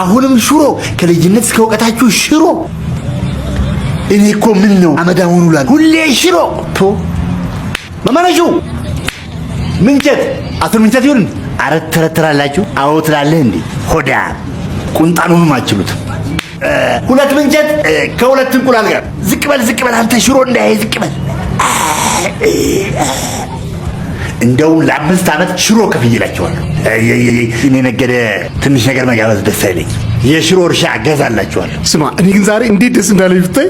አሁንም ሽሮ፣ ከልጅነት እስከ እውቀታችሁ ሽሮ። እኔ እኮ ምን ነው አመዳም ሆኑ እላለሁ። ሁሌ ሽሮ ቶ መመነሹ ምንቸት 10 ምንቸት ይሁን አረት ተረትራላችሁ። አዎ ትላለህ እንዴ ሆዳ ቁንጣኑንም አችሉትም። 2 ምንቸት ከ2 እንቁላል ጋር። ዝቅ በል ዝቅ በል አንተ ሽሮ እንዳይ ዝቅ በል። እንደው ለ5 ዓመት ሽሮ ከፍዬላችኋለሁ። እኔ ነገደ ትንሽ ነገር መጋበዝ ደስ አይለኝ። የሽሮ እርሻ እገዛላችኋለሁ። ስማ እኔ ግን ዛሬ እንዴት ደስ እንዳለኝ ብታይ።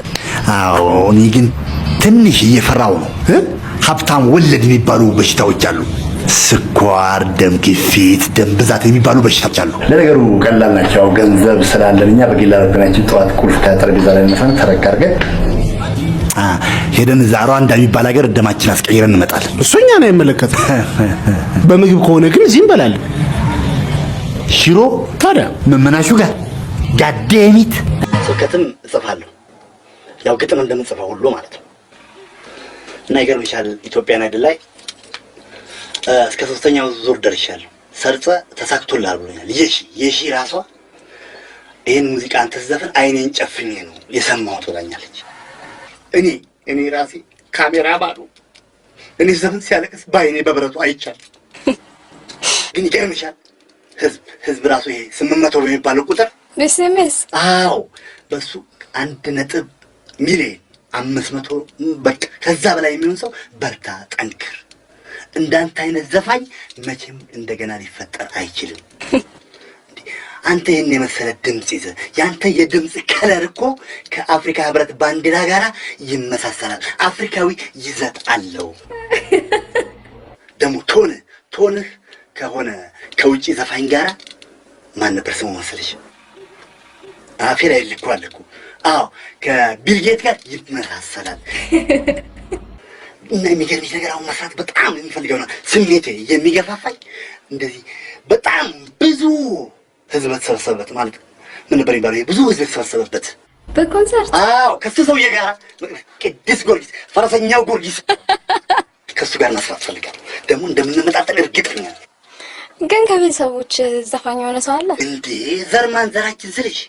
አዎ እኔ ግን ትንሽ እየፈራሁ ነው። ሀብታም ወለድ የሚባሉ በሽታዎች አሉ። ስኳር፣ ደም ግፊት፣ ደም ብዛት የሚባሉ በሽታዎች አሉ። ለነገሩ ቀላል ናቸው። ገንዘብ ስላለን እኛ በግል አውሮፕላናችን ጠዋት ቁልፍ ከጠረጴዛ ላይ ነሳን ተረክ አድርገን ሄደን እዛ ሩዋንዳ የሚባል ሀገር ደማችን አስቀይረን እንመጣለን። እሱ እኛን አይመለከትም። በምግብ ከሆነ ግን እዚህ እንበላለን። ሽሮ ታዲያ መመናሹ ጋር ጋዴሚት ስብከትም እጽፋለሁ። ያው ግጥም እንደምጽፈው ሁሉ ማለት ነው። እና ይገርምሻል ኢትዮጵያን አይደል ላይ እስከ 3ኛው ዙር ደርሻለሁ። ሰርጸ ተሳክቶልሃል ብሎኛል። የሺ ራሷ ይሄን ሙዚቃ አንተ ስትዘፍን አይኔን ጨፍኜ ነው የሰማሁት ብላኛለች። እኔ ራሴ ካሜራ ባዶ እኔ ዘፈን ሲያለቅስ ባይኔ በብረቱ አይቻልም። ግን ይገርምሻል ህዝብ ራሱ ይሄ 800 በሚባለው ቁጥር በ SMS አዎ በሱ አንድ ነጥብ ሚሊዮን አምስት መቶ በቃ ከዛ በላይ የሚሆን ሰው በርታ፣ ጠንክር፣ እንዳንተ አይነት ዘፋኝ መቼም እንደገና ሊፈጠር አይችልም። አንተ ይሄን የመሰለ ድምጽ ይዘህ ያንተ የድምጽ color እኮ ከአፍሪካ ህብረት ባንዲራ ጋራ ይመሳሰላል። አፍሪካዊ ይዘት አለው። ደግሞ tone ህ ከሆነ ከውጪ ዘፋኝ ጋራ ማን ነበር ስሙ መሰለሽ? አፌ ላይ ልኮ አለ እኮ። አዎ ከቢል ጌት ጋር ይመሳሰላል። እና የሚገርምሽ ነገር አሁን መስራት በጣም የሚፈልገው ነው ስሜቴ የሚገፋፋኝ እንደዚህ በጣም ብዙ ህዝብ በተሰበሰበበት ማለት ምን ነበር የሚባለው? ብዙ ህዝብ የተሰበሰበበት በኮንሰርት። አዎ ከሱ ሰውዬ ጋር ቅዱስ ጊዮርጊስ ፈረሰኛው ጊዮርጊስ ከሱ ጋር መስራት ፈልጋለሁ። ደግሞ እንደምንመጣጠን እርግጠኛ ነኝ። ግን ከቤተሰቦች ዘፋኝ የሆነ ሰው አለ እንዴ? ዘር ማንዘራችን ስልሽ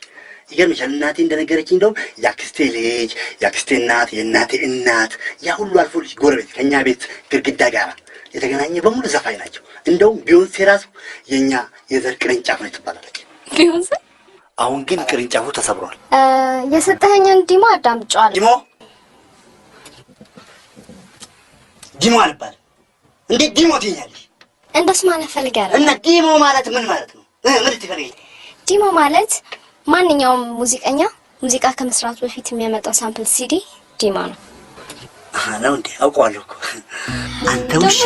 ይገርምሻል። እናቴ እንደነገረችኝ እንደውም ያክስቴ ልጅ ያክስቴ እናት የእናቴ እናት ያ ሁሉ አልፎ ልጅ ጎረቤት ከኛ ቤት ግድግዳ ጋር የተገናኘ በሙሉ ዘፋኝ ናቸው። እንደውም ቢዮንሴ ራሱ የኛ የዘር ቅርንጫፍ ነው ትባላለች። ቢዮንሴ? አሁን ግን ቅርንጫፉ ተሰብሯል። የሰጠኸኝን demo አዳምጬዋለሁ። demo? demo አልባልም። እንዴት demo ትይኛለሽ? እንደሱ ማለት ፈልጌ አይደለም። እና demo ማለት ምን ማለት ነው? ምን ልትፈልጊ? demo ማለት ማንኛውም ሙዚቀኛ ሙዚቃ ከመስራቱ በፊት የሚያመጣው sample CD demo ነው። አሃ ነው እንዴ? አውቀዋለሁ እኮ። አንተ ውሻ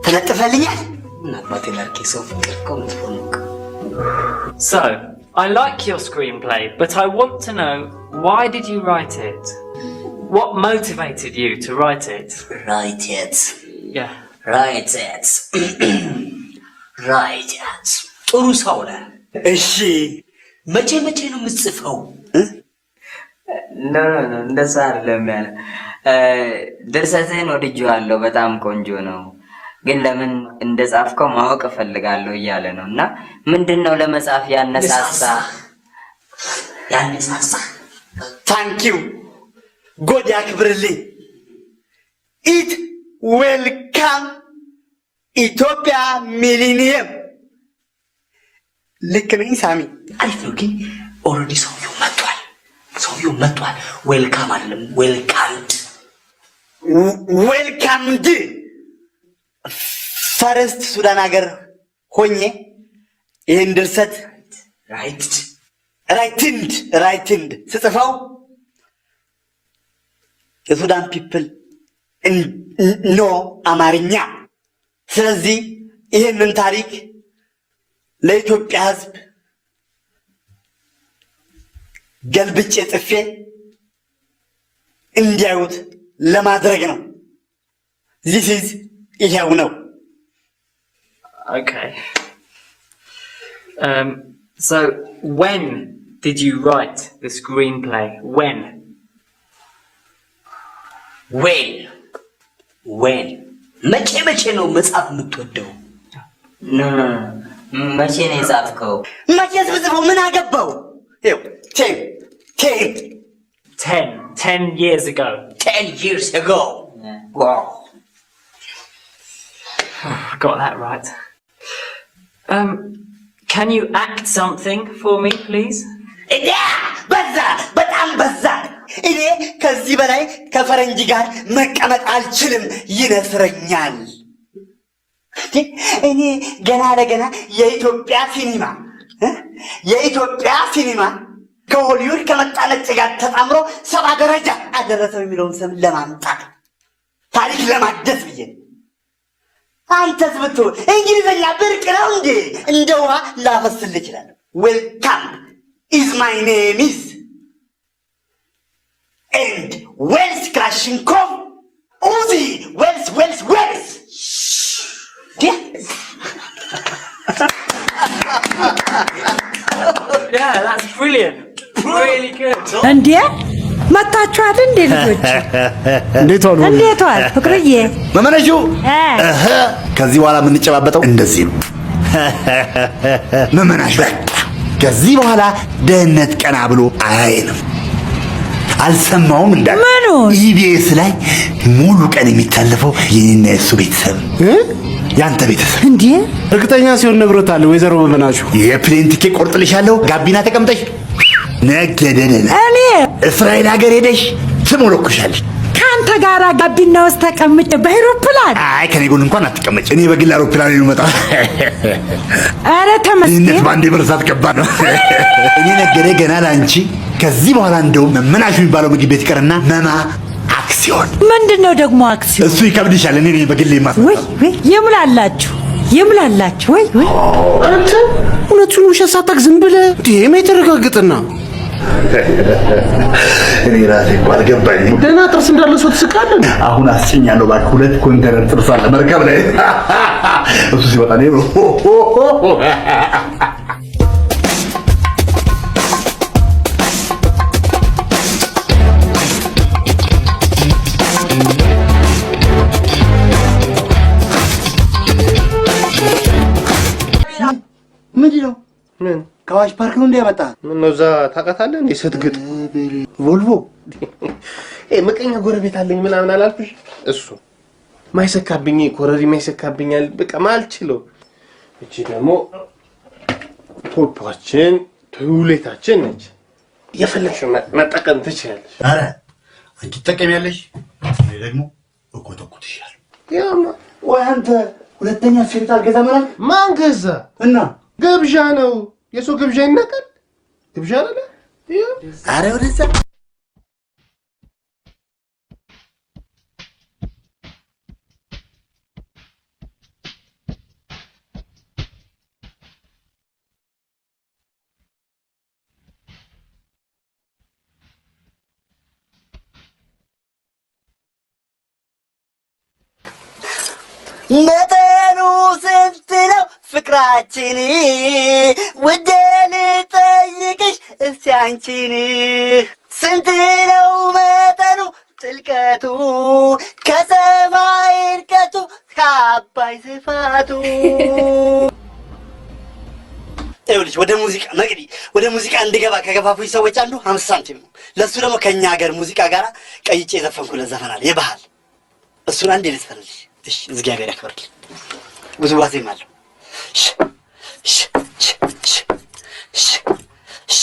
ተለጥፈልኛል። ምን አባቴ ላድርግ? የሰው ፍቅር እኮ መጥፎ ነው። So, I like your screenplay, but I want to know, why did you write it? What motivated you to write it? Write it. Yeah. Write it. Write it. ጥሩ ሰው ነህ። እሺ። መቼ መቼ ነው የምትጽፈው? No, no, no, እንደዛ አይደለም ያለ። ድርሰትህን ወድጄዋለሁ፣ በጣም ቆንጆ ነው። ግን ለምን እንደጻፍከው ማወቅ እፈልጋለሁ እያለ ነው። እና ምንድነው ለመጻፍ ያነሳሳ? ያነሳሳ? Thank you, God ያክብርልኝ። It welcome ኢትዮጵያ ሚሊኒየም። ልክ ነኝ ሳሚ? አሪፍ ነው። ግን already ሰውየው መጥቷል። ሰውየው መጥቷል። Welcome አይደለም welcomed። Welcomed first ሱዳን ሀገር ሆኜ ይህን ድርሰት Write writing ስጽፈው የሱዳን people no አማርኛ። ስለዚህ ይህንን ታሪክ ለኢትዮጵያ ሕዝብ ገልብጬ ጽፌ እንዲያዩት ለማድረግ ነው። This is ይሄው ነው። Okay. So when did you write the screenplay? When? When, when መቼ መቼ ነው መጻፍ የምትወደው? No, no, no. መቼ ነው የጻፍከው? መቼስ ብጽፈው ምን አገባው? ይኸው 10 10. 10. 10 years ago. 10 years ago, wow. I got that right. Can you act something for me, please? እዳ በዛ፣ በጣም በዛ። እኔ ከዚህ በላይ ከፈረንጅ ጋር መቀመጥ አልችልም፣ ይነስረኛል። እንዴ፣ እኔ ገና ለገና የኢትዮጵያ ሲኒማ ከሆሊውድ ከመጣ ነጭ ጋር ተጣምሮ 70 ደረጃ አደረሰው የሚለውን ስም ለማምጣት፣ ታሪክ ለማደስ ብዬ ነው። አንተስ ብትሆን እንግሊዝኛ ብርቅ ነው እንዴ? እንደ ውሃ ላፈስልህ እችላለሁ። Welcome is my name is and ዌልስ ክላሽንኮቭ ኡዚ ዌልስ ዌልስ ዌልስ። Yeah, that's brilliant. Really good. እንዴ፣ መጣችኋል እንዴ ልጆች? እንዴት ዋሉ? እንዴት ዋል ፍቅርዬ? መመነሹ። እ። እህ፣ ከዚህ በኋላ የምንጨባበጠው እንደዚህ ነው። መመናሽ፣ በቃ ከዚህ በኋላ ድህነት ቀና ብሎ አያየንም። አልሰማውም እንዳለ። ምኑን? ኢቢኤስ ላይ ሙሉ ቀን የሚታለፈው የኔና የሱ ቤተሰብ፣ ያንተ ቤተሰብ። እንዴ? እርግጠኛ ሲሆን ነግሮታል ወይዘሮ መመናሹ። የ plane ticket ቆርጥልሻለሁ። ጋቢና ተቀምጠሽ ነገደደነ እኔ እስራኤል ሀገር ሄደሽ ትሞለኩሻለሽ። ከአንተ ጋር ጋቢና ውስጥ ተቀምጬ በአይሮፕላን? አይ፣ ከኔ ጎን እንኳን አትቀመጭ። እኔ በግል አውሮፕላን ነው የምመጣው። ኧረ ተመስገን። ድህነት በአንዴ መርሳት ከባድ ነው። እኔ ነገደ ገና ለአንቺ ከዚህ በኋላ እንደውም መመናሹ የሚባለው ምግብ ቤት ይቀርና መማ አክሲዮን። ምንድን ነው ደግሞ አክሲዮን? እሱ ይከብድሻል። እኔ ነኝ በግል የማስ ወይ ወይ፣ የምላላችሁ የምላላችሁ፣ ወይ ወይ። አንተ እውነቱን ውሸት ሳታውቅ ዝም ብለህ እንዴ የተረጋገጠና እኔ ራሴ እኮ አልገባኝም። ደህና ጥርስ እንዳለ ሰው ትስቃለህ። አሁን አስጭኛለሁ። እባክህ፣ ሁለት ኮንቴነር ጥርስ አለ መርከብ ላይ። እሱ ሲወጣ እኔ ምንድን ነው? ምን? ከአዋሽ ፓርክ ነው እንዲያመጣ? ምን ነው፣ እዛ ታውቃታለህ እንዴ ስትግጥ? ቮልቮ። ምቀኛ ጎረቤት አለኝ ምናምን አላልኩሽ? እሱ ማይሰካብኝ ኮረሪማ ይሰካብኛል። በቃ ማልችለው። እቺ ደግሞ ፖፖችን ቱሌታችን ነች። የፈለግሽው መጠቀም ትችያለሽ። ኧረ አንቺ ትጠቀሚያለሽ፣ እኔ ደግሞ እኮተኩትሻለሁ። ያማ ወይ አንተ ሁለተኛ ሴት አልገዛም አላልክ? ማን ገዛ? እና ግብዣ ነው። የሰው ግብዣ ይነቃል። ግብዣ አለ። ኧረ ወደዛ። መጠኑ ስንት ነው ፍቅራችን? ውዴ ልጠይቅሽ እስቲ አንቺን፣ ስንት ነው መጠኑ ጥልቀቱ ከሰማይ ርቀቱ ከአባይ ስፋቱ? ይኸውልሽ፣ ወደ ሙዚቃ መቅዲ፣ ወደ ሙዚቃ እንድገባ ከገፋፉኝ ሰዎች አንዱ 50 ሳንቲም ነው። ለእሱ ደግሞ ከእኛ ሀገር ሙዚቃ ጋር ቀይጬ የዘፈንኩለት ዘፈን አለ የባህል። እሱን አንዴ ልዝፈንልሽ። እሺ፣ እግዚአብሔር ያክብርልኝ። ውዝዋዜም አለው። ሽ ሽ ሽ ሽ ሽ ሽ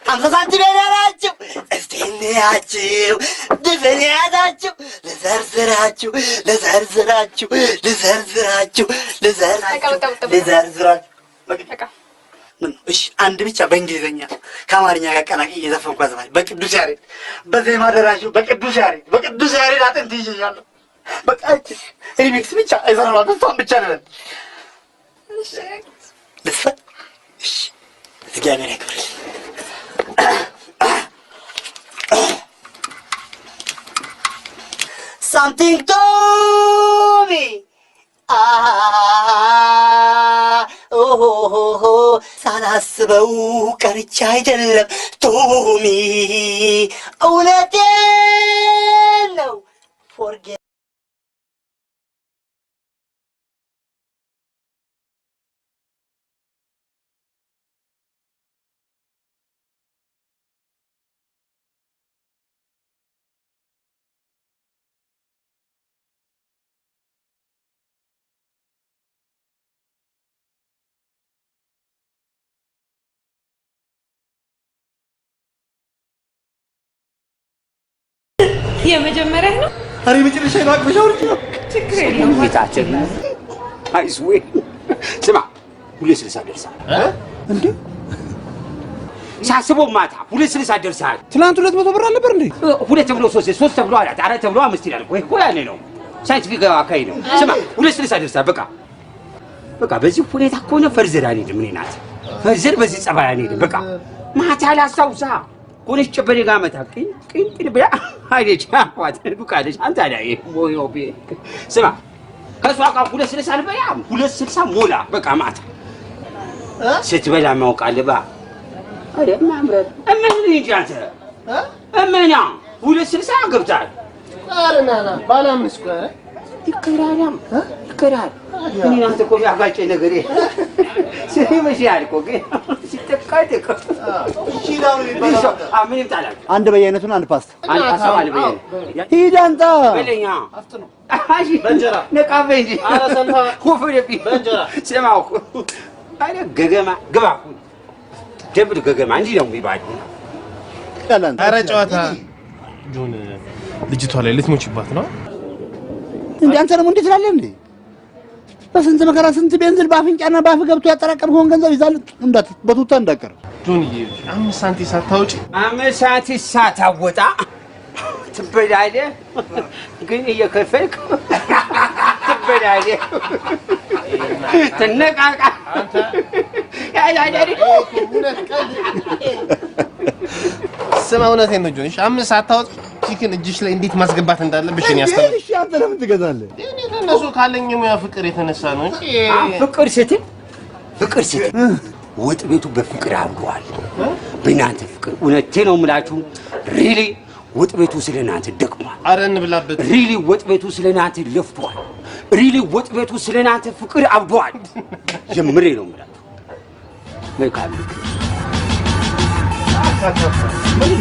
50 ሳንቲም የያዛችሁ እስቲ እንያችሁ፣ ድፍን የያዛችሁ ልዘርዝራችሁ፣ ልዘርዝራችሁ፣ ልዘርዝራችሁ፣ ልዘርዝራችሁ፣ ልዘርዝራችሁ። ምን? እሺ፣ አንድ ብቻ በእንግሊዝኛ ከአማርኛ ጋር ቀላቅዬ እየዘፈንኳት ዘፋኝ በቅዱስ ያሬድ፣ በዜማ ደራሹ በቅዱስ ያሬድ፣ በቅዱስ ያሬድ አጥንት ይዤሻለሁ። በቃ እቺ remix ብቻ የዘፈኗት እሷን ብቻ ልበል፣ ልዝፈን። እሺ፣ እግዚአብሔር ያክብርልኝ። Something told me ኦሆሆ ሳላስበው ቀርቼ አይደለም ቶሚ፣ እውነቴን ነው፣ forget. የመጀመሪያ ነው። ኧረ የመጨረሻ ነው። አቅፈሽ አውርጂ ነው። ችግር የለውም። ጌታችን I swear። ስማ፣ 2.60 ደርሰሃል። እንዴ? ሳስበው ማታ 2.60 ደርሰሃል። ትናንት 200 ብር አልነበር እንዴ? ሁለት ተብሎ ሶስት፣ ሶስት ተብሎ አራት፣ አራት ተብሎ አምስት ይላል እኮ። ይሄ እኮ ያኔ ነው፣ scientific አካሄድ ነው። ስማ፣ 2.60 ደርሰሃል። በቃ በቃ፣ በዚህ ሁኔታ ከሆነ further አንሄድም። እኔ ናት further በዚህ ጸባይ አንሄድም። በቃ ማታ ላስታውሳ ከሆነች ጨበኔ ጋር መታ ቅን ቅን ቅን ብላ አይደች አፏት ዱቃለች። አንተ ላይ ሞዮ ስማ፣ ከእሷ ጋር 2.60 ልበላ፣ 2.60 ሞላ። በቃ ማታ ስትበላ ማወቅ አለብህ። ኧረ ማምረት እምን እንጂ አንተ እምና 2.60 ገብተሃል። ኧረ ና ና ባለ አምስት እኮ፣ ኧረ። ይከራል ይከራል። እኔ እናንተ እኮ ያጋጨኝ ነገር ይመስላል እኮ፣ ግን ሲጠቃጠቅ ምን ይምጣላል? አንድ በየአይነቱን አንድ ፓስታ። አንድ ፓስታ፣ አንድ በየአይነት። ሂድ አንተ። በለኛ። በእንጀራ። ነቃ በይ እንጂ። ኧረ ሰንታ። ወፈደብኝ። በእንጀራ። ስማ እኮ ኧረ ገገማ ግባ እኮ double ገገማ እንዲህ ነው የሚባለው። ኧረ ጨዋታ ጆን፣ ልጅቷ ላይ ልትሞችባት ነው። እንዴ፣ አንተ ደግሞ እንዴት ትላለህ እንዴ? በስንት መከራ ስንት ቤንዚን በአፍንጫና በአፍ ገብቶ ያጠራቀምከውን ገንዘብ ይዛል እንዳት በቱታ እንዳቀር። ጆንዬ፣ 5 ሳንቲም ሳታውጪ። 5 ሳንቲም ሳታወጣ ትበላለህ፣ ግን እየከፈልክ ትበላለህ። ትነቃቃ። ስማ፣ እውነቴን ነው ጆን። እሺ፣ አምስት ሳታወጪ chicken እጅሽ ላይ እንዴት ማስገባት እንዳለብሽ እኔ አስተምር። እሺ፣ አንተ ለምን ትገዛለህ? እኔ ለእነሱ ካለኝ የሙያ ፍቅር የተነሳ ነው እንጂ። ፍቅር ስትል ወጥ ቤቱ በፍቅር አብሯል። በእናንተ ፍቅር እውነቴ ነው የምላችሁ። Really ወጥ ቤቱ ስለ እናንተ ደክሟል። አረ እንብላበት። Really ወጥ ቤቱ ስለ እናንተ ለፍቷል። Really ወጥ ቤቱ ስለ እናንተ ፍቅር አብዷል። የምሬ ነው የምላችሁ። መልካም። ምን?